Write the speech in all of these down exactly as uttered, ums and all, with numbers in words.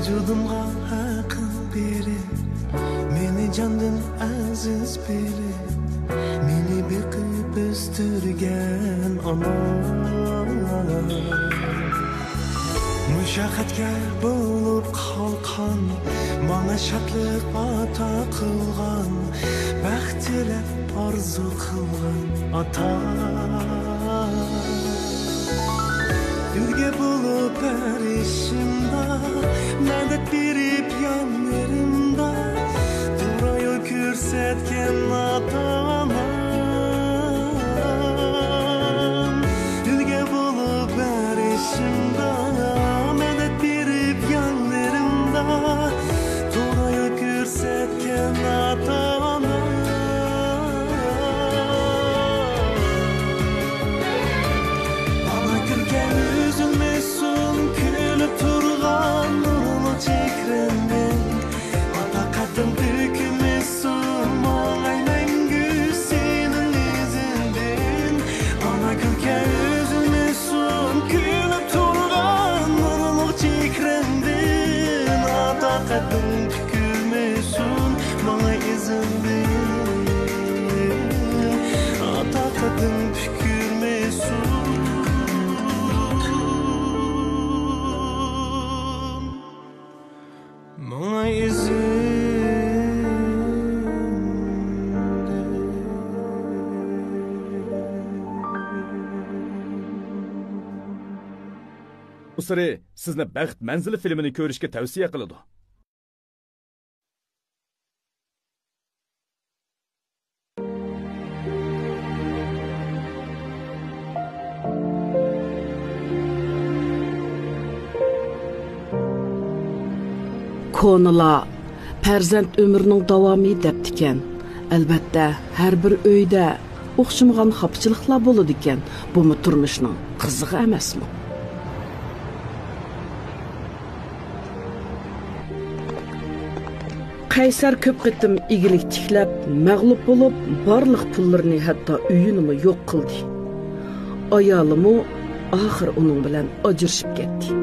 ۋۇجۇدۇمغا ھەقىڭ بېرىپ، مېنى جاندىن ئەزىز بىلىپ، مېنى بېقىپ ئۆستۈرگەن ئانا. مۇشەققەتكە بولۇپ قالقان، ماڭا شادلىق ئاتا قىلغان، بەخت تىلەپ ئارزۇ قىلغان ئاتا. ئۈلگە بولۇپ ھەر ئىشىمدا، مەدەت بېرىپ يانلىرىمدا، توغرا يول كۆرسەتكەن ئاتا-ئانام. ئۈلگە بولۇپ ھەر ئىشىمدا، مەدەت بېرىپ يانلىرىمدا، توغرا يول كۆرسەتكەن ئاتا-ئانا. ئانا كۈلكەڭ ئۈزۈلمىسۇن، كۈلۈپ تۇرغان نۇرلۇق چېھرىڭدىن. ئاتا قەددىڭ بۈكۈلمىسۇن، ماڭاي مەڭگۈ سېنىڭ ئىزىڭدىن. ئانا كۈلكەڭ ئۈزۈلمىسۇن، كۈلۈپ تۇرغان نۇرلۇق چېھرىڭدىن. ئاتا قەددىڭ پۈكۈلمىسۇن، ماڭا ئىزىڭدىن. ئاتا قەددىڭ پۈكۈلمىسۇن، ماڭا ئىزىڭدىن. ئۇسرى سىزنى بەخت مەنزىلى فىلىمىنى كۆرۈشكە تەۋسىيە قىلىدۇ. كونىلار پەرزەنت ئۆمرىنىڭ داۋامى دەپتىكەن. ئەلۋەتتە، ھەر بىر ئۆيدە ئوخشىمىغان خاپىچىلىقلار بولىدىكەن، بۇمۇ تۇرمۇشنىڭ قىزىقى ئەمەسمۇ؟ قەيسەر كۆپ قېتىم ئىگىلىك تىكلەپ، مەغلۇپ بولۇپ، بارلىق پۇللىرىنى، ھەتتا ئۆيىنىمۇ يوق قىلدى. ئايالىمۇ ئاخىر ئۇنىڭ بىلەن ئاجرىشىپ كەتتى.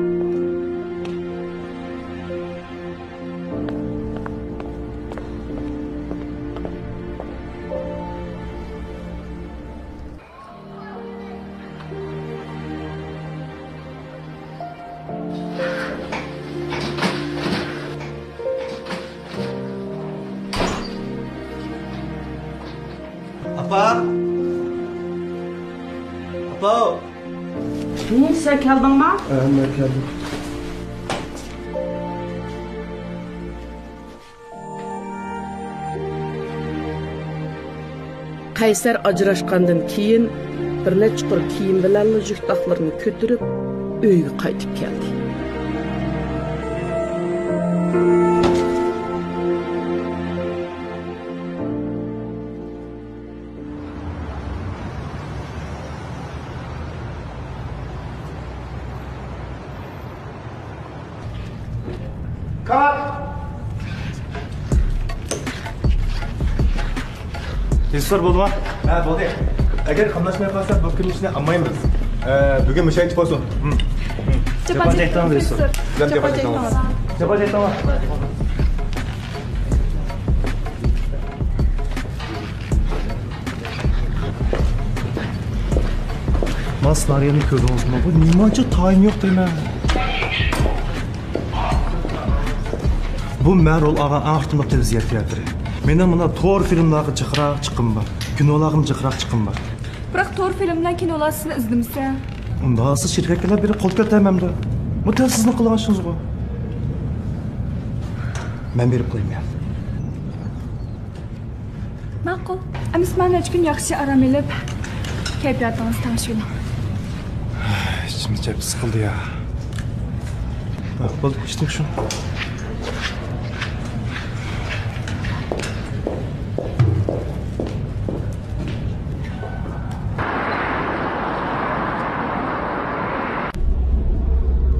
ئاپا! ئاپا! ھە، سەن كەلدىڭما؟ ھە، مەن كەلدىم. قەيسەر ئاجراشقاندىن كېيىن، بىر نەچچە قۇر كىيىم بىلەنلا يۈك-داقلىرىنى كۆتۈرۈپ، ئۆيىگە قايتىپ كەلدى. كات! رېژىسسور بولدىما؟ ھە، بولدى. ئەگەر قاملاشماي قالسا، بۇ كۈننىڭ ئىشىنى ئالمايمىز. ئە، بۈگۈن مۇشۇ ئېيتىپ بولسۇن. جاپا چەكتىڭىز، رېژىسسور. جاپا چەكتىڭىز. جاپا چەكتىڭىز. مانا سېنارىيەنى كۆردىڭىزمۇ؟ بۇ نېمانچە تايىنى يوق دەيمەن. بۇ مەن رول ئالغان ئەڭ ئاختىملىق تېلېۋىزىيە تىياتىرى. مېنىڭ مانا تور فىلىملارغا جىقراق چىققىنىم بار. كىنولارغىمۇ جىقراق چىققىنىم بار. بىراق تور فىلىم بىلەن كىنولار سىزنى ئىزدىمىسە؟ ئۇنداق سىز شىركەتكە بېرىپ قول كۆتەرمەمدۇ؟ بۇ تەل سىزنىڭ قىلغان ئىشىڭىزغۇ. مەن بېرىپ قويىمەن. ماقۇل. ئەمىسە مانا ئۈچ كۈن ياخشى ئارام ئېلىپ، كەيپىياتىڭىزنى تەڭشىۋېلىڭ. ئىچىم ئىچەپ سىقىلدى يا. بولدى، ئىشتىن شۇ.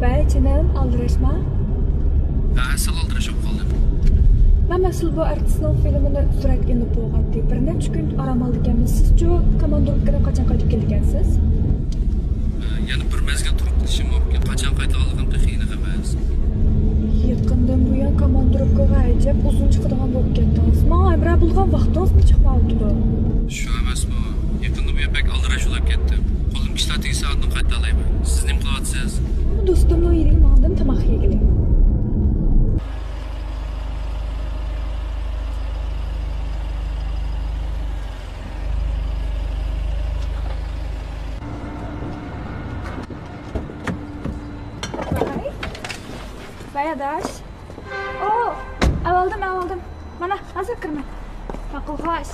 ۋەي، جېنىم، ئالدىراشما؟ ھە، سەل ئالدىراش بولۇپ قالدىم. مەن ئەسلى بۇ ئارتىسنىڭ فىلىمىنى سۈرەتكە ئېلىپ بولغانتى. بىر نەچچە كۈن ئارام ئالدىكەنمىز. سىزچۇ، كوماندىروپكىدىن قاچان قايتىپ كېلىدىكەنسىز؟ يەنە بىر مەزگىل تۇرۇپ كېتىشىم مۇمكىن. قاچان قايتىۋالىدىغىنىم تېخى ئېنىق ئەمەس. يېقىن ئەجەب ئۇزۇن چىقىدىغان بولۇپ كەتتىڭىز. ماڭا ھەمراھ بولىدىغان ۋاقتىڭىزمۇ چىقمايۋاتىدۇ. شۇ ئەمەسمۇ، يېقىندا بۇ يەر بەك ئالدىراش بولۇپ كەتتى. قولۇمدىكى ئىشلار تۈگىسە ئاندىن قايتا ئالايمەن. سىز نېمە قىلىۋاتىسىز؟ مانا دوستۇمنىڭ يېنىگە ماڭدىم تاماق يېگىلى. باي. باي ئاداش. ئو، ئەۋالدىم، ئەۋالدىم. مانا، ھازىر كىرىمەن. ماقۇل، خوش.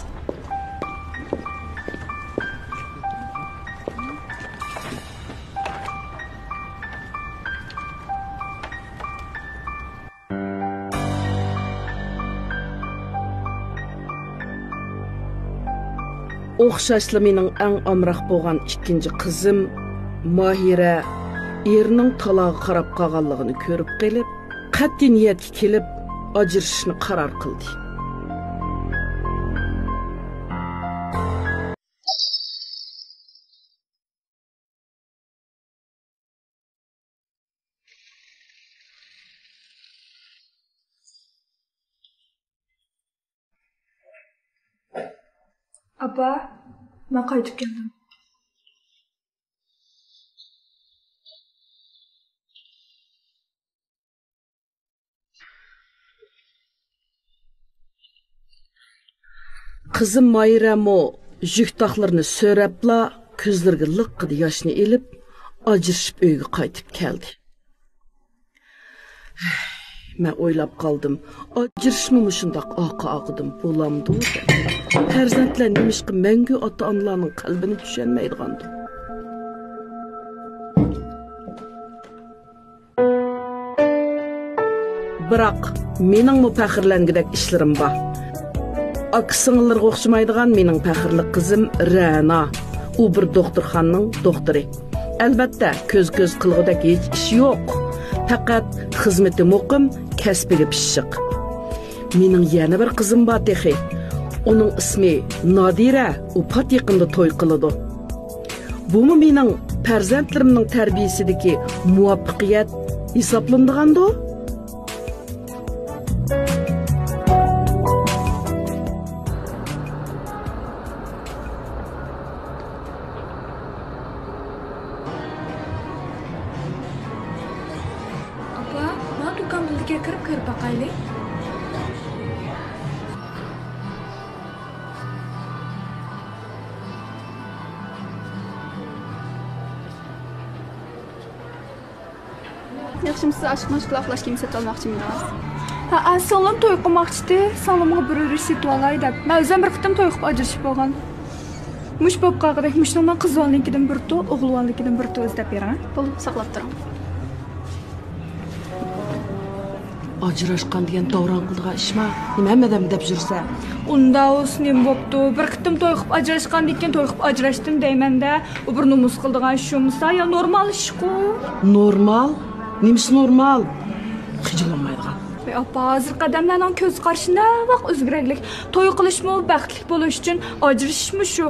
ئوخشاشلا مېنىڭ ئەڭ ئامراق بولغان ئىككىنچى قىزىم ماھىرە ئېرىنىڭ تالاغا قاراپ قالغانلىقىنى كۆرۈپ قېلىپ، قەتئىي نىيەتكە كېلىپ، ئاجرىشىشنى قارار قىلدى. ئاپا، مەن قايتىپ كەلدىم. قىزىم ماھىرەمۇ يۈك تاقلىرىنى سۆرەپلا، كۆزلىرىگە لىققىدە ياشنى ئېلىپ، ئاجرىشىپ ئۆيگە قايتىپ كەلدى. مەن ئويلاپ قالدىم، ئاجرىشىشمۇ مۇشۇنداق ئارقا-ئارقىدىن بولامدۇ دەپ. پەرزەنتلەر نېمىشقا مەڭگۈ ئاتا-ئانىلارنىڭ قەلبىنى چۈشەنمەيدىغاندۇ؟ بىراق، مېنىڭمۇ پەخىرلەنگۈدەك ئىشلىرىم بار. ئاكا-سىڭىللىرىغا ئوخشىمايدىغان مېنىڭ پەخىرلىك قىزىم رەنا. ئۇ بىر دوختۇرخانىنىڭ دوختۇرى. ئەلۋەتتە، كۆز-كۆز قىلغۇدەك ھېچ ئىشى يوق. پەقەت خىزمىتى مۇقىم، كەسپىگە پىششىق. مېنىڭ يەنە بىر قىزىم بار تېخى. ئۇنىڭ ئىسمى نادىرە، ئۇ پات يېقىندا توي قىلىدۇ. بۇمۇ مېنىڭ پەرزەنتلىرىمنىڭ تەربىيىسىدىكى مۇۋەپپەقىيەت ھېسابلىنىدىغاندۇ؟ ئاپا، مانا دۇكان بىلىدىكەن، كىرىپ كۆرۈپ باقايلى. ياخشىمۇسىز، ئاشىق-ماشۇقلار ئۇخلاش كىيىمى سېتىۋالماقچىمىدىڭىز؟ ھەئە، سىڭلىم توي قىلماقچىتى، سىڭلىمغا بىر ئۈرۈش سېتىۋالاي دەپ. مەن ئۆزۈم بىر قېتىم توي قىلىپ ئاجرىشىپ بولغان. مۇشۇ بولۇپ قالغۇدەك، مۇشۇنىڭ مانا قىز بالىنىڭكىدىن بىر تو، ئوغۇل بالىنىڭكىدىن بىر تو ئىزدەپ بېرىڭ. بولدى، ساقلاپ تۇرۇڭ. ئاجراشقان دېگەن داۋراڭ قىلىدىغان ئىشما؟ نېمە ھەممە ئادەمگە دەپ يۈرسە؟ ئۇنداق بولسا نېمە بوپتۇ؟ بىر قېتىم توي قىلىپ ئاجراشقاندىن كېيىن توي قىلىپ ئاجراشتىم دەيمەن-دە. ئۇ بىر نومۇس قىلىدىغان ئىشمۇسا يا نورمال ئىشقۇ؟ نورمال؟ نېمىسى نورمال؟ خىجىللانمايدىغان. ۋاي ئاپا، ھازىرقى ئادەملەرنىڭ كۆز قارىشى نەۋاق ئۆزگىرەكلىك. توي قىلىشمۇ، بەختلىك بولۇش ئۈچۈن ئاجرىشىشمۇ شۇ.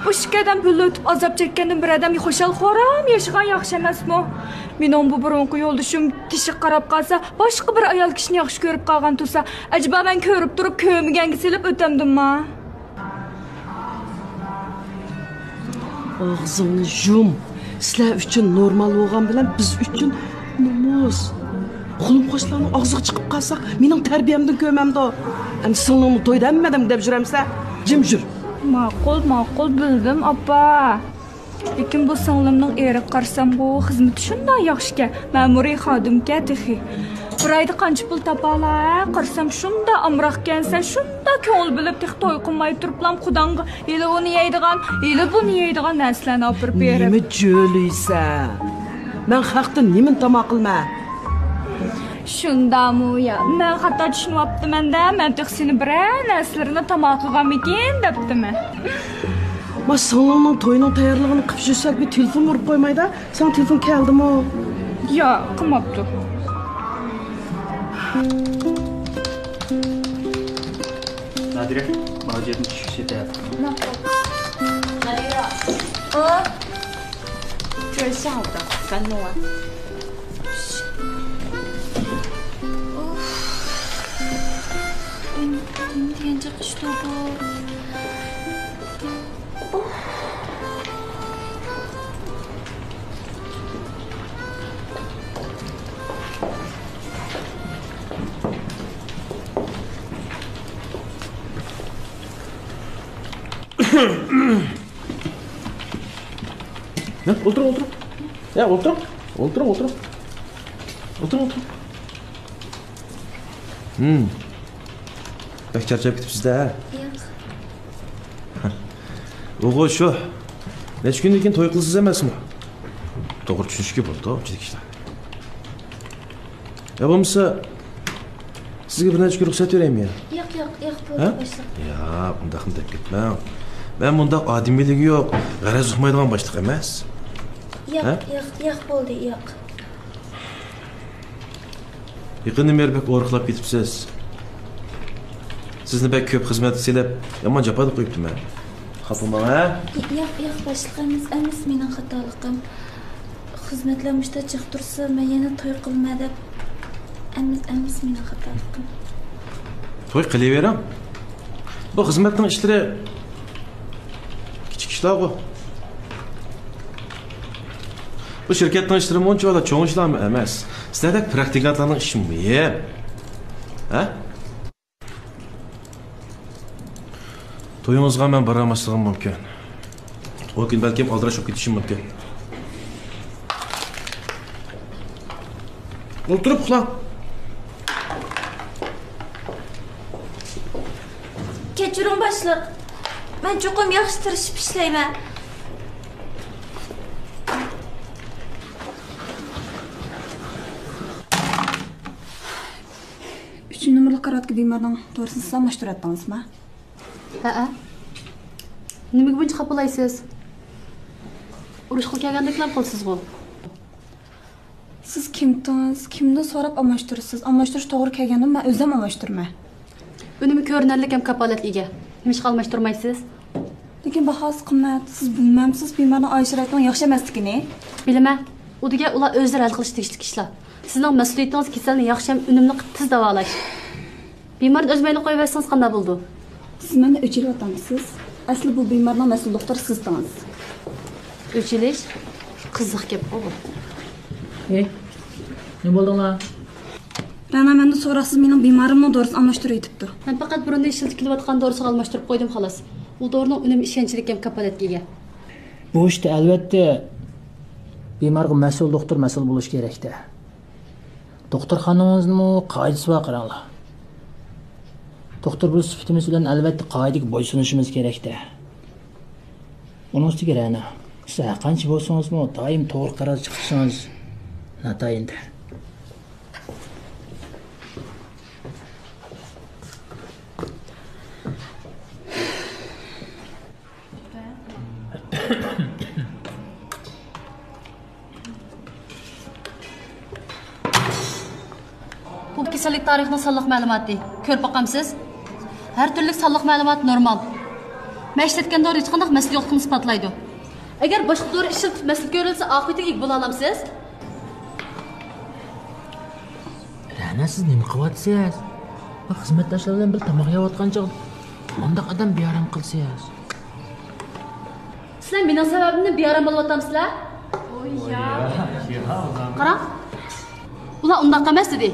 ئۇ ئىككى ئادەم بىللە ئۆتۈپ ئازاب چەككەندىن بىر ئادەم خۇشال-خۇرام ياشىغان ياخشى ئەمەسمۇ؟ مېنىڭ بۇ بۇرۇنقى يولدىشىم كىشىگە قاراپ قالسا، باشقا بىر ئايال كىشىنى ياخشى كۆرۈپ قالغان تۇرسا، ئەجەبا مەن كۆرۈپ تۇرۇپ كۆرمىگەنگە سېلىپ ئۆتەمدىمما؟ ئاغزىڭنى يۇم. سىلەر ئۈچۈن نورمال بولغان بىلەن بىز ئۈچۈن نومۇس. قولۇم-قوشنىلارنىڭ ئاغزىغا چىقىپ قالساق، مېنىڭ تەربىيەمدىن كۆرمەمدۇ؟ ئەمدى سىڭلىڭنى تويدا ھەممە ئادەمگە دەپ يۈرەمسە، جىم يۈر. ماقۇل، ماقۇل، بىلدىم، ئاپا. لېكىن بۇ سىڭلىمنىڭ ئېرىغا قارىسامغۇ، خىزمىتى شۇنداق ياخشىكەن، مەمۇرىي خادىمكەن تېخى. بىر ئايدا قانچە پۇل تاپالا، ھە؟ قارىسام شۇنداق ئامراقكەنسەن، شۇنداق كۆڭۈل بۆلۈپ، تېخى توي قىلماي تۇرۇپلام قۇداڭغا ھېلى ئۇنى يەيدىغان، ھېلى بۇنى يەيدىغان نەرسىلەرنى ئاپىرىپ بېرىپ. نېمە جۆلۈيسەن؟ مەن خەقتىن نېمىنى تاماق قىلىمەن؟ شۇنداقمۇ يا؟ مەن خاتا چۈشىنىۋاپتىمەن-دە، مەن تېخى سېنى بىرەر نەرسىلىرىنى تاماق قىلغانمىكىن دەپتىمەن. ما سىڭلىڭنىڭ تويىنىڭ تەييارلىقىنى قىلىپ يۈرسەك، بىر تېلېفون ئۇرۇپ قويمايدا؟ ساڭا تېلېفون كەلدىمۇ؟ ياق، قىلماپتۇ. نادىرە، ماۋۇ جەبنى چۈشۈرۈپ سېتەر. نادىرە. ئۇ. 这是下午的，赶紧弄完。يانچۇق ئىشتۇ بۇ. يا، ئولتۇرۇڭ، ئولتۇرۇڭ. يا، ئولتۇرۇڭ. ئولتۇرۇڭ، ئولتۇرۇڭ. ئولتۇرۇڭ، ئولتۇرۇڭ. ھىم. بەك چارچاپ كېتىپسىز-دە، ھە؟ ياق. ئۇغۇ شۇ. نەچچە كۈندىن كېيىن توي قىلىسىز ئەمەسمۇ؟ توغرا چۈشىنىشكە بولىدۇ، ئۇنچىلىك ئىشلار. يا بولمىسا، سىزگە بىر نەچچە كۈن رۇخسەت بېرەيمۇ يا؟ ياق، ياق، ياق، بولدى، ھە؟ باشلىق. ياق، ئۇنداقنى دەپ كەتمەڭ. مەن مۇنداق ئادىمىيلىكى يوق، غەرەز ئۇقمايدىغان باشلىق ئەمەس. ياق، ھە؟ ياق، ياق، بولدى، ياق. يېقىندىن بېرى بەك ئورۇقلاپ كېتىپسىز. سىزنى بەك كۆپ خىزمەتكە سېلىپ، يامان جاپادا قويۇپتىمەن. خاپىماڭ، ھە؟ ياق، ياق، باشلىق ئەمەس، ئەمەس، مېنىڭ خاتالىقىم. خىزمەتلەر مۇشۇنداق جىق تۇرسا، مەن يەنە توي قىلىمەن دەپ. ئەمەس، ئەمەس، مېنىڭ خاتالىقىم. توي قىلىۋېرىڭ. بۇ خىزمەتنىڭ ئىشلىرى كىچىك ئىشلارغۇ. بۇ شىركەتنىڭ ئىشلىرىمۇ ئۇنچىۋالا چوڭ ئىشلارمۇ ئەمەس. سىلەردەك پراكتىكانتلارنىڭ ئىشى مۇھىم. ھە؟ تويىڭىزغا مەن بارالماسلىقىم مۇمكىن. ئۇ كۈن بەلكىم ئالدىراش بولۇپ كېتىشىم مۇمكىن. ئولتۇرۇپ ئۇخلاڭ. كەچۈرۈڭ، باشلىق. مەن چوقۇم ياخشى تىرىشىپ ئىشلەيمەن. ئۈچىنچى نومۇرلۇق كارىۋاتقا بىمارنىڭ دورىسىنى سىز ئالماشتۇرۇۋەتتىڭىزما؟ ھەئە. نېمىگە بۇنچە خاپىلايسىز؟ ئۇرۇشقا كەلگەندەكلا قىلىسىزغۇ. سىز كىمتىڭىز؟ كىمدىن سوراپ ئالماشتۇرىسىز؟ ئالماشتۇرۇش توغرا كەلگەندىمۇ مەن ئۆزۈم ئالماشتۇرىمەن. ئۈنۈمى كۆرۈنەرلىك ھەم كاپالەتكە ئىگە. نېمىشقا ئالماشتۇرمايسىز؟ لېكىن باھاسى قىممەت. سىز بىلمەمسىز بىمارنىڭ ئايرىش شارائىتىنىڭ ياخشى ئەمەسلىكىنى؟ بىلىمەن. ئۇ دېگەن ئۇلار ئۆزلىرى ھەل قىلىشى تېگىشلىك ئىشلار. سىزنىڭ مەسئۇلىيىتىڭىز كېسەلنى ياخشى ھەم ئۈنۈملۈق تېز داۋالاش. بىمارنى ئۆز مەيلىگە قويۇۋەتسىڭىز قانداق بولىدۇ؟ سىز مەندىن ئۆچ ئېلىۋاتامسىز؟ ئەسلى بۇ بىمارنىڭ مەسئۇل دوختۇرى سىزتىڭىز. ئۆچ ئېلىش؟ قىزىق گەپقۇ بۇ. ھەي، نېمە بولدۇڭلار؟ رەنا مەندىن سوراقسىز مېنىڭ بىمارىمنىڭ دورىسىنى ئالماشتۇرۇۋېتىپتۇ. مەن پەقەت بۇرۇندا ئىشلىتىپ كېلىۋاتقان دورىسىغا ئالماشتۇرۇپ قويدۇم، خالاس. ئۇ دورىنىڭ ئۈنۈمى ئىشەنچلىك ھەم كاپالەتكە ئىگە. بۇ ئىشتا ئەلۋەتتە بىمارغا مەسئۇل دوختۇر مەسئۇل بولۇشى كېرەك-دە. دوختۇرخانىڭىزنىڭمۇ قائىدىسى بار قاراڭلار. دوختۇر بولۇش سۈپىتىمىز بىلەن ئەلۋەتتە قائىدىگە بويسۇنۇشىمىز كېرەك-دە. ئۇنىڭ ئۈستىگە رەنا، سىز ھەرقانچە بولسىڭىزمۇ دائىم توغرا قارار چىقىرىشىڭىز ناتايىن تەس. بۇ كېسەللىك تارىخىنىڭ سانلىق مەلۇماتى. كۆرۈپ باقامسىز؟ ھەر تۈرلۈك سانلىق مەلۇمات نورمال. مەن ئىشلەتكەن دورا ھېچقانداق مەسىلە يوقلۇقىنى ئىسپاتلايدۇ. ئەگەر باشقا دورا ئىشلىتىپ مەسىلە كۆرۈلسە، ئاقىۋىتىگە ئىگە بولالامسىز؟ رەنا، سىز نېمە قىلىۋاتىسىز؟ بۇ خىزمەتداشلار بىلەن بىر تاماق يەۋاتقان چاغدا مۇنداق ئادەم بىئارام قىلىسىز. سىلەر مېنىڭ سەۋەبىمدىن بىئارام بولۇۋاتامسىلەر؟ قاراڭ، ئۇلار ئۇنداق ئەمەس دېدى.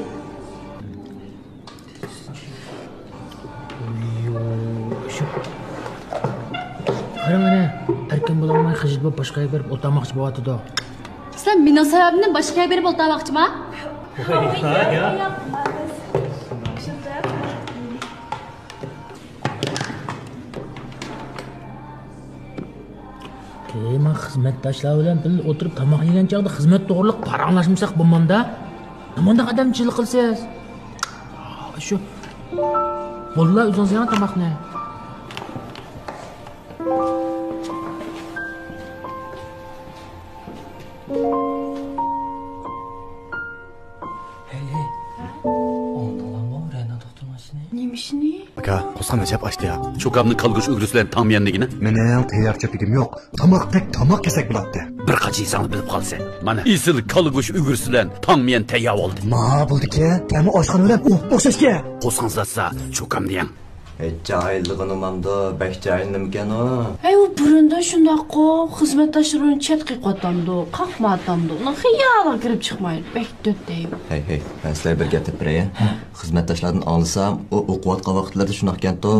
قاراڭ ئەنە، ئەركىن بولالماي خىجىل بولۇپ باشقا يەرگە بېرىپ ئولتۇرماقچى بولۇۋاتىدۇ. سىلەر مېنىڭ سەۋەبىمدىن باشقا يەرگە بېرىپ ئولتۇرماقچىما؟ ئەي، مەن خىزمەتداشلار بىلەن بىللە ئولتۇرۇپ تاماق يېگەن چاغدا خىزمەت توغرىلىق پاراڭلاشمىساق بولمامدا؟ نېمانداق ئادەمچىلىك قىلىسىز؟ شۇ. بولدىلا، ئۆزىڭىز يەڭ تاماقنى. ھەي، ھەي. ئاڭلىدىڭلارمۇ رەنا دوختۇرنىڭ ئىشىنى؟ نېمە ئىشىنى؟ ئاكا، قورسىقىم ئەجەب ئاچتى يا. چوكامنى كالىگۈش ئۈگرىسى بىلەن تاڭ مىيەن دېگىنە؟ مېنىڭ تەييارچە پېگىم يوق. تاماقتەك تاماق كېسەك بولاتتى. بىر قاچا يېسەڭلا بىلىپ قالىسەن. مانا، ئېسىل كالىگۈش ئۈگرىسى بىلەن تاڭ مىيەن تەييار بولدى. ما بولدىكەن، تەمى ئاشخانا بىلەن ئوخشاشكەن. قورسىقىڭىز ئاچسا، چوكامنى يەڭ. ھەي، جاھىللىقىنى مامدۇ، بەك جاھىل نېمىكەن ئۇ؟ ھەي، ئۇ بۇرۇندا شۇنداققۇ، خىزمەتداشلىرىنى چەتكە قويۇۋاتامدۇ، قاقماۋاتامدۇ، ئۇنىڭ خىيالىغا كىرىپ چىقمايدۇ، بەك دۆت دەيدۇ. ھەي، ھەي، مەن سىلەرگە بىر گەپ دەپ بېرەي. ھە. خىزمەتداشلاردىن ئاڭلىسام، ئۇ ئوقۇۋاتقان ۋاقىتلىرىدا شۇنداقكەنتۇ.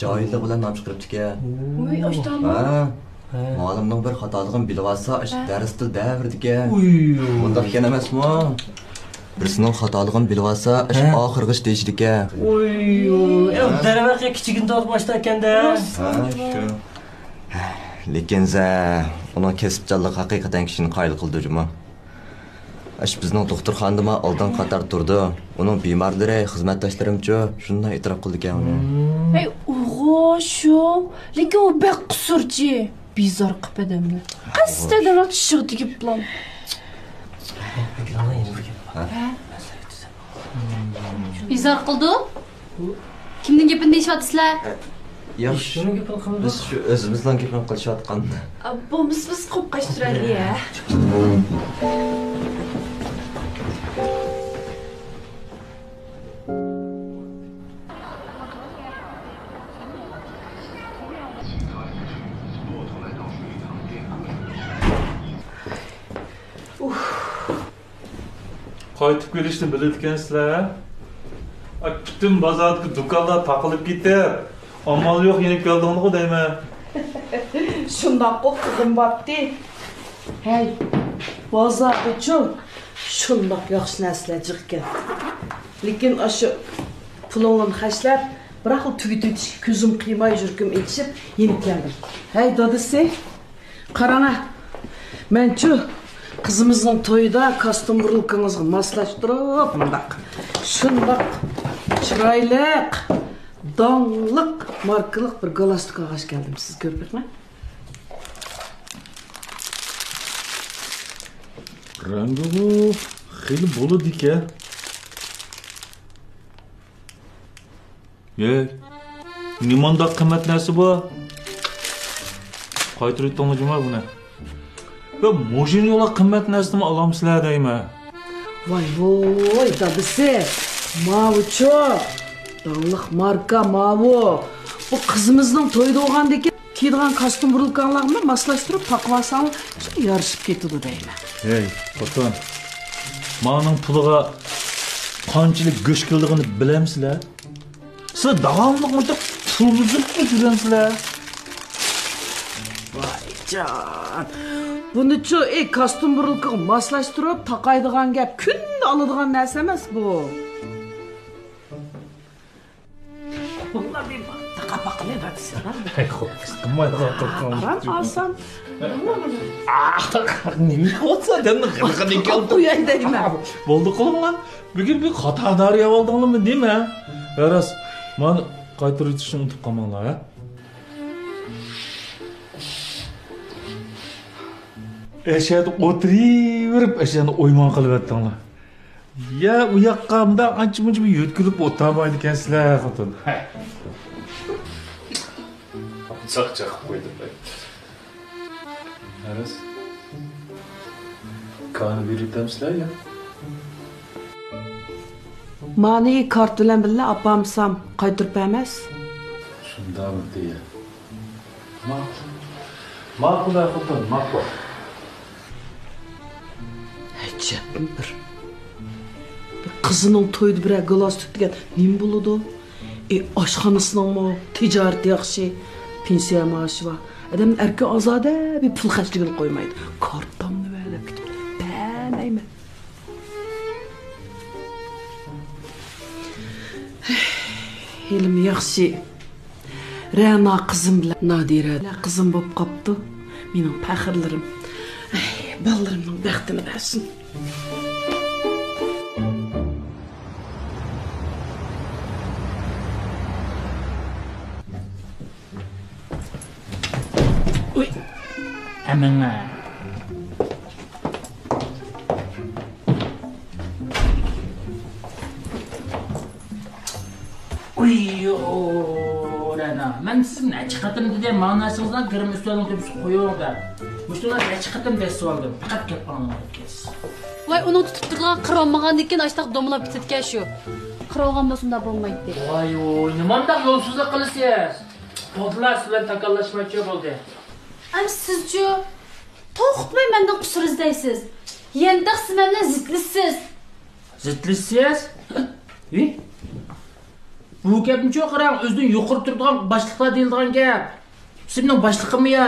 جاھىللىق بىلەن نام چىقىرىپتىكەن. ۋۇي، ئاشتامۇ؟ ھە. ھە. مۇئەللىمنىڭ بىر خاتالىقىنى بىلىۋالسا، ئاشۇ ھە. دەرستىلا دەۋېرىدىكەن. ئۇي. مۇنداق ئىكەن ئەمەسمۇ؟ بىرسىنىڭ خاتالىقىنى بىلىۋالسا، ئاشۇ ھە. ئاخىرغىچە دېيىشىدىكەن. ئۇي، ئۇي. ھە. دەرۋەقە كىچىكىدىن تارتىپ ئاشۇنداق ئىكەن-دە. ھە، شۇ. لېكىن زە، ئۇنىڭ كەسىپچانلىقى ھەقىقەتەن كىشىنى قايىل قىلىدۇ جۇمۇ. ئاشۇ بىزنىڭ دوختۇرخانىدىمۇ ئالدىنقى قاتاردا تۇرىدۇ. ئۇنىڭ بىمارلىرى، خىزمەتداشلىرىمچۇ شۇنداق ئېتىراپ قىلىدىكەن ئۇنى. ھەي، ئۇغۇ شۇ. لېكىن ئۇ بەك قۇسۇرچى. بىزار قىلىپ ئادەمنى. قەستەن ئادەمنىڭ چىشىغا تېگىپ بولام. ھە؟ بىزار قىلدۇ. كىمنىڭ گېپىنى دېيىشىۋاتىسىلەر؟ ياق، بىز شۇ ئۆزىمىزنىڭ گېپىنى قىلىشىۋاتقان. بولمىسا بىز قوپقاچ تۇرايلى ھە. قايتىپ كېلىشنى بىلىدىكەنسىلەر. ئا، پۈتۈن بازاردىكى دۇكانلار تاقىلىپ كېتىپ، ئامال يوق يېنىپ كەلدىڭلىغۇ دەيمەن. شۇنداققۇ قىزىم بارتتى. ھەي، بازاردىچۇ شۇنداق ياخشى نەرسىلەر جىق ئىكەن. لېكىن ئاشۇ پۇلۇڭنى خەجلەپ، بىراقلا تۈگىتىۋېتىشكە كۆزۈم قىيماي، يۈرىكىم ئېچىشىپ يېنىپ كەلدىم. ھەي، دادىسى. قاراڭا، مەنچۇ قىزىمىزنىڭ تويىدا كاستيۇم رۇلكىڭىزغا ماسلاشتۇرۇپ، مۇنداق، شۇنداق چىرايلىق، داڭلىق ماركىلىق بىر گالستۇك ئالغاچ كەلدىم. سىز كۆرۈپ بېقىڭ. رەڭگىغۇ خېلى بولىدىكەن. ھەي، نېمانداق قىممەت نەرسە بۇ؟ قايتۇرۇۋېتىڭلار جۇما بۇنى. يا، مۇشۇنچىۋالا قىممەت نەرسىنىمۇ ئالامسىلەر دەيمەن. ۋاي ۋوي، دادىسى، ماۋۇچۇ داڭلىق ماركا ماۋۇ. بۇ قىزىمىزنىڭ تويىدا بولغاندىكىن كىيىدىغان كاستيۇم رۇلكاڭلارغا ماسلاشتۇرۇپ تاقىۋالساڭلار يارىشىپ كېتىدۇ دەيمەن. ھەي، خوتۇن، مانىڭ پۇلىغا قانچىلىك گۆش كېلىدىغىنى بىلەمسىلەر؟ سىلەر داۋاملىق مۇشۇنداق پۇل بۇزۇپ ئۆتۈۋېرەمسىلەر؟ ۋايجان، بۇنىچۇ، ئەي، كاستيۇم رۇلكىغا ماسلاشتۇرۇپ تاقايدىغان گەپ، كۈندە ئالىدىغان نەرسە ئەمەس بۇ. تاقاپ باققىلى بەرسىڭ. ھەي، خوپ، قىلمايدىغان قىلسام. ئارام ئالسام. ئاھ، نېمە قىلىۋاتسا، ئادەمنىڭ غىلىقىنى كەلتۈر. قوياي دەيمەن. بولدى قىلىڭلار. بۈگۈن بىر خاتا دارى يەۋالدىڭلارمۇ نېمە؟ ھە، راست. مانا قايتۇرۇۋېتىشنى ئۇنتۇپ قالماڭلار، ھە؟ ئەشەدە ئولتۇرۇۋېرىپ، ئەشەدە ئويمان قىلىۋەتتىڭلار. يا، ئۇ ياققا مۇنداق ئانچە-مۇنچە بىر يۆتكىلىپ ئولتۇرالمايدىكەنسىلەر، خوتۇن. چاقچاق قىلىپ قويدۇم مەن. ھەرەس. كانى بېرىۋېتەمسىلەر يا؟ مانى كارت بىلەن بىللە ئاپارمىسام قايتۇرۇپ بەرمەس. شۇنداقمىدى؟ ماقۇل. ماقۇل، ھە، خوتۇن، ماقۇل. ئەجەبمۇ بىر. بىر قىزىنىڭ تويىدا بىرەر گالستۇك دېگەن نېمە بولىدۇ؟ ئى، ئاشخانىسىنىڭمۇ تىجارىتى ياخشى، پېنسىيە مائاشى بار. ئادەمنىڭ ئەركىن ئازادە بىر پۇل خەجلىگىلى قويمايدۇ. كارتامنى ۋە دەپ كېتىپ بەرمەيمەن. ھېلىمۇ ياخشى، رەنا قىزىم بىلەن نادىرە قىزىم بولۇپ قاپتۇ. مېنىڭ پەخىرلىرىم. ئەي، بالىلىرىمنىڭ بەختىنى بەرسۇن. ئۇي. ئەمىڭە. ئۇي، ئو، رەنا. مەن سىزگە نەچچە قېتىم دېدىم، ماڭا نەرسىڭىزنى گىرىم ئۈستەلنىڭ تۆپىسىگە قويۇڭ دەپ. مۇشۇنداق نەچچە قېتىم دەسسىۋالدىم. پەقەت گەپ ئاڭلىمايدىكەنسىز. ۋاي، ئۇنىڭ تۇتۇپ تۇرىدىغان قىرى بولمىغاندىكىن ئاشتاق دومىلاپ كېتىدىكەن شۇ. قىرىۋالغان بولسا ئۇنداق بولمايتتى. ۋاي ۋوي، نېمانداق يولسىزلىق قىلىسىز؟ بولدىلا، سىز بىلەن تاكاللاشمايچۇ بولدى. ئەمدى سىزچۇ؟ توختىماي مەندىن قۇسۇر ئىزدەيسىز. يەنە تېخى سىز مەن بىلەن زىتلىشىسىز. زىتلىشىسىز؟ ھى؟ بۇ گەپنىچۇ قاراڭ، ئۆزىدىن يۇقىرى تۇرىدىغان باشلىقلار دېيىلىدىغان گەپ. سىز مېنىڭ باشلىقىممۇ يا؟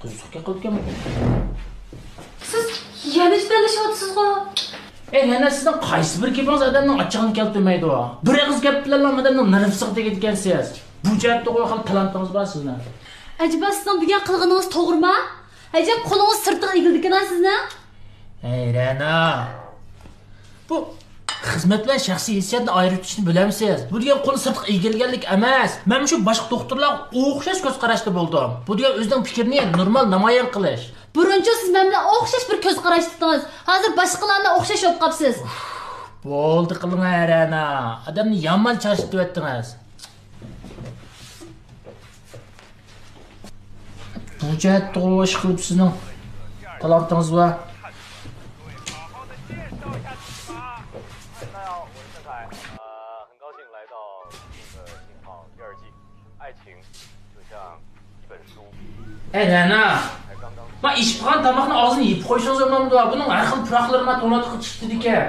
قىزىق گەپ قىلىدىكەن بۇ. سىز يەنە جېدەللىشىۋاتىسىزغۇ؟ ئەي، يەنە سىزنىڭ قايسى بىر گېپىڭىز ئادەمنىڭ ئاچچىقىنى كەلتۈرمەيدۇ؟ بىر ئېغىز گەپ بىلەنلا ئادەمنىڭ نېرۋىسىغا تېگىدىكەنسىز. بۇ جەھەتتىغۇ خېلى تالانتىڭىز بار سىزنىڭ. ئەجەبا سىزنىڭ بۇ گەپ قىلغىنىڭىز توغرىما؟ ئەجەب قولىڭىز سىرتىغا ئېگىلىدىكەن سىزنىڭ. ھەي، رەنا. بۇ خىزمەت بىلەن شەخسىي ھېسسىياتنى ئايرىۋېتىشنى بىلەمسىز؟ بۇ دېگەن قول سىرتقا ئېگىلگەنلىك ئەمەس. مەن مۇشۇ باشقا دوختۇرلارغا ئوخشاش كۆز قاراشتا بولدۇم. بۇ دېگەن ئۆزىنىڭ پىكرىنى نورمال نامايان قىلىش. بۇرۇنچۇ سىز مەن بىلەن ئوخشاش بىر كۆز قاراشتا ئىدىڭىز. ھازىر باشقىلار بىلەن ئوخشاش بولۇپ قاپسىز. بولدى قىلىڭە، رەنا. ئادەمنى يامان چارچىتىۋەتتىڭىز. بۇ جەھەتتىغۇ ئىشقىلىپ سىزنىڭ تالانتىڭىز بار. ئەي، رەنا! ما ئىچىپ قالغان تاماقنى ئاغزىنى يېپىپ قويسىڭىز بولمامدۇ؟ بۇنىڭ ھەر خىل پۇراقلىرى ما تونۇرلۇققا چىقىپ كېتىدىكەن.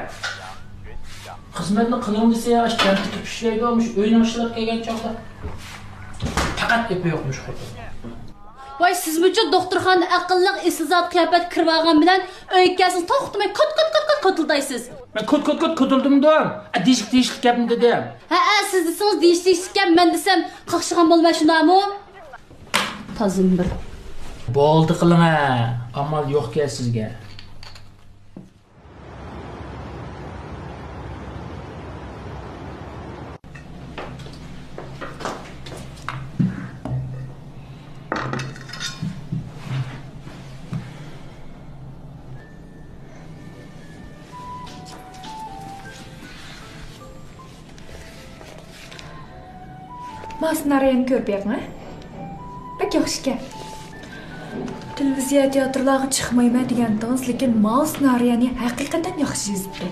خىزمەتنى قىلىڭ دېسە، ئاشۇ كەنتتىكى ئىشلەيدۇ، مۇشۇ ئۆينىڭ ئىشلىرىغا كەلگەن چاغدا پەقەت ئېپى يوق مۇشۇ خوتۇن. ۋاي، سىزمۇچۇ دوختۇرخانىدا ئەقىللىق ئېسىل زات قىياپەت كىرىۋالغان بىلەن ئۆيگە كەلسىڭىز توختىماي كوت، كوت، كوت، كوت كوتۇلدايسىز. مەن كوت، كوت، كوت كوتۇلدۇمدۇ؟ ئە، دېيىشلىك، دېيىشلىك گەپنى دېدىم. ھەئە، سىز دېسىڭىز دېيىشلىك گەپ، مەن دېسەم قاقشىغان بولىمەن، شۇنداقمۇ؟ تازىمۇ بىر. بولدى قىلىڭە، ئامال يوقكەن سىزگە. ما سېنارىيەنى كۆرۈپ بېقىڭ، ھە؟ بەك ياخشىكەن. تېلېۋىزىيە، تىياتىرلارغا چىقمايمەن دېگەنتىڭىز، لېكىن ماۋۇ سېنارىيەنى ھەقىقەتەن ياخشى يېزىپتۇ.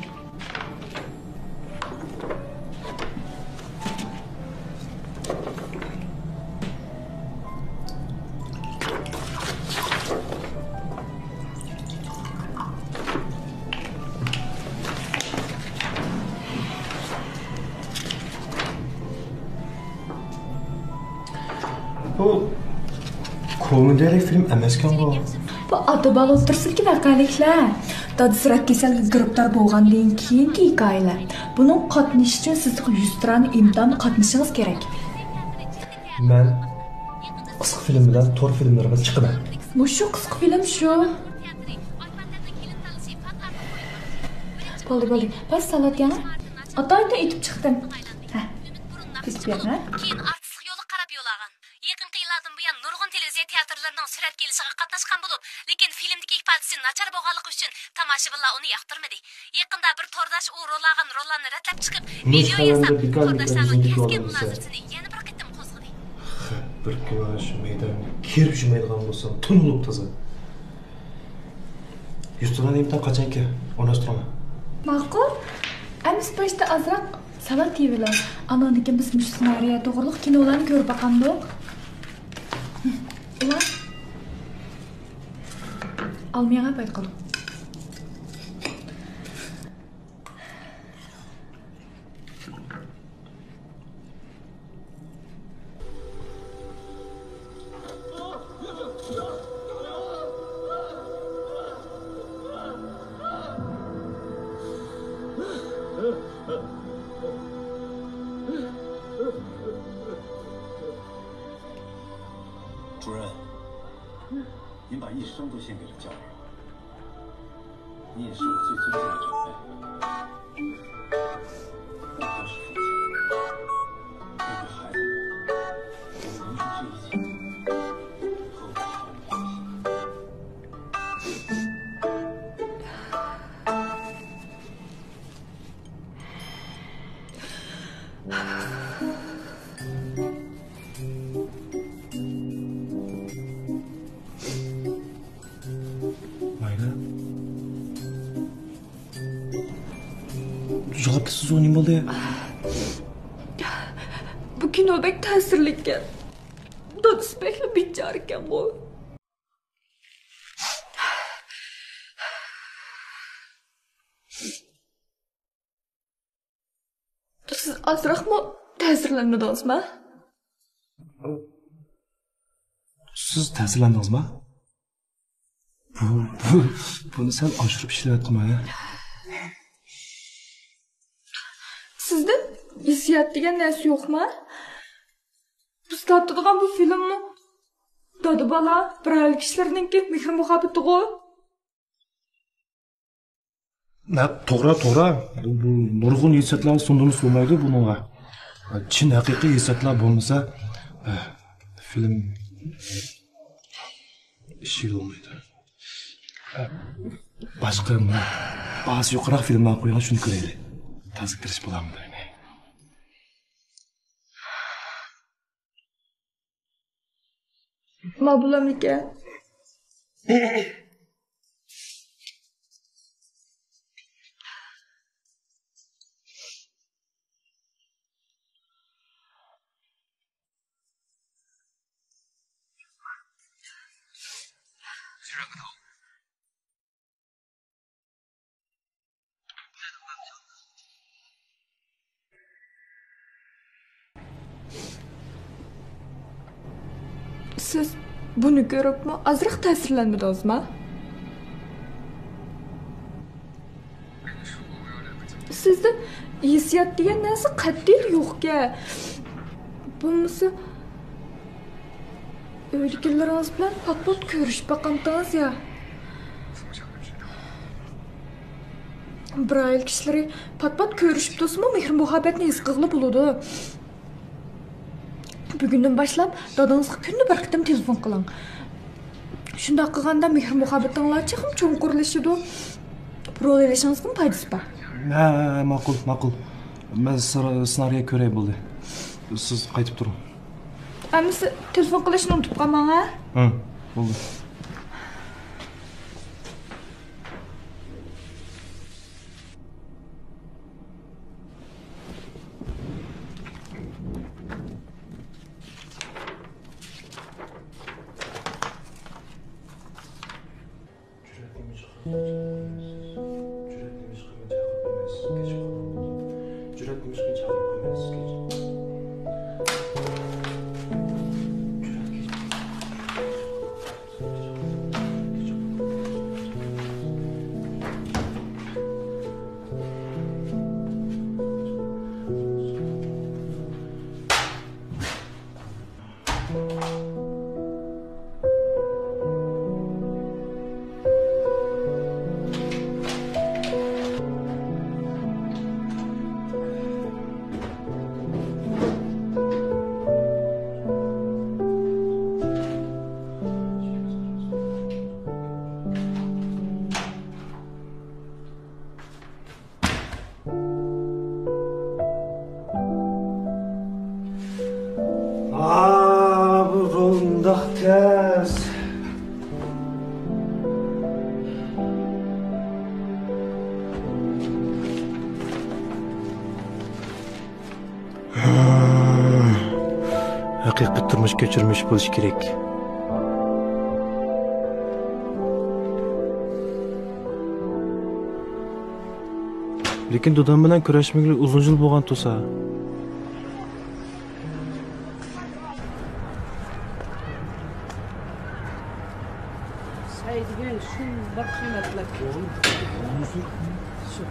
بۇ كومېدىيەلىك فىلىم ئەمەسكەن بۇ. بۇ ئاتا-بالا ئوتتۇرىسىدىكى ۋەقەلىكلەر. دادىسى راك كېسەلگە گىرىپتار بولغاندىن كېيىنكى ھېكايىلەر. بۇنىڭغا قاتنىشىش ئۈچۈن سىز يۈزتۇرانە ئىمتىھانغا قاتنىشىشىڭىز كېرەك. مەن قىسقا فىلىم بىلەن تور فىلىملىرىغا چىقىمەن. مۇشۇ قىسقا فىلىم شۇ. بولدى، بولدى. بەس سالات يەڭ. ئاتايتىن ئېتىپ چىقتىم. ھە. كېسىپ يەڭ، ھە؟ كېيىن ئارتىسلىق يولىغا قاراپ يول ئالغان. يېقىنقى يىللاردىن بۇيان نۇرغۇن تېلېۋىزىيە تىياتىرلىرىنىڭ سۈرەتكە ئېلىشىغا قاتناشقان بولۇپ، لېكىن فىلىمدىكى ئىپادىسى ناچار بولغانلىقى ئۈچۈن تاماشىبىنلار ئۇنى ياقتۇرمىدى. يېقىندا بىر تورداش ئۇ رول ئالغان روللارنى رەتلەپ چىقىپ، ۋىدېئو ياساپ، تورداشلارنىڭ كەسكىن مۇلازىمىتىنى يەنە بىر قېتىم قوزغىدى. خەپ بىر كۈنى شۇ مەيدانغا كىرىپ يۈرمەيدىغان بولسام، تۈن بولۇپ تازا. يۈزتۇرانە ئىمتىھان قاچانكى؟ ئورۇنلاشتۇرۇڭلار. ماقۇل. ئەمىسە باشتا ئازراق سالات يېۋىلى. ئاندىن كېيىن بىز مۇشۇ سېنارىيە توغرىلىق كىنولارنى كۆرۈپ باقامدۇق؟ ئۇلار ئالمىياغا بايقىلىڭ. 主任，您把一生都献给了教育。 你也是我最尊敬的长辈。我是父亲，面对孩子们，我能说这一切和我毫无关系。 مايدا. جاۋابسىزغۇ، نېمە بولدى؟ بەك تەسىرلىككەن. دادىسى بەكلا بىچارىكەنغۇ. سىز ئازراقمۇ تەسىرلەنمىدىڭىزما؟ سىز تەسىرلەندىڭىزما؟ بۇ، بۇ، بۇنى سەل ئاشۇرۇپ ئىشلەۋەتتىم ھە. سىزدە ھېسسىيات دېگەن نەرسە يوقما؟ بىز تارتىدىغان بۇ فىلىممۇ دادا بالا، بىر ئائىلە كىشىلىرىنىڭكى مېھىر مۇھەببىتىغۇ. ھە، توغرا، توغرا. بۇ نۇرغۇن ھېسسىياتلار سۇندۇرمىسا بولمايدۇ بۇنىڭغا. چىن ھەقىقىي ھېسسىياتلار بولمىسا، ئە، فىلىم ئىشى بولمايدۇ. ئە، باشقا مۇ-، باھاسى يۇقىرىراق فىلىملار قويغان شۇنى كۆرەيلى. تازا كىرىش بولامدۇ؟ ما بولامدىكەن؟ سىز بۇنى كۆرۈپمۇ ئازراق تەسىرلەنمىدىڭىزما؟ سىزدە ھېسسىيات دېگەن نەرسە قەتئىي يوقكەن. بولمىسا، ئۆيدىكىلىرىڭىز بىلەن پات-پات كۆرۈشۈپ باقامتىڭىز يا؟ بىر ئائىلە كىشىلىرى پات-پات كۆرۈشۈپ تۇرسىمۇ، مېھىر-مۇھەببەتنى ھېس قىلغىلى بولىدۇ. بۈگۈندىن باشلاپ دادىڭىزغا كۈندە بىر قېتىم تېلېفون قىلىڭ. شۇنداق قىلغاندا مېھىر-مۇھەببىتىڭلار تېخىمۇ چوڭقۇرلىشىدۇ. رول ئېلىشىڭىزغىمۇ پايدىسى بار. ھە، ماقۇل، ماقۇل. مەن سر-، سېنارىيە كۆرەي بولدى. سىز قايتىپ تۇرۇڭ. ئەمىسە تېلېفون قىلىشنى ئۇنتۇپ قالماڭ، ھە؟ ھە، بولدى. ئا، بۇ رول ئۇنداق تەس. ھەقىقىي تۇرمۇش كۆچۈرمىشى بولۇشى كېرەك. لېكىن دادام بىلەن كۆرۈشمىگىلى ئۇزۇن يىل بولغان تۇرسا. سەي دېگەن شۇنداق قىممەتلىك. شۇ.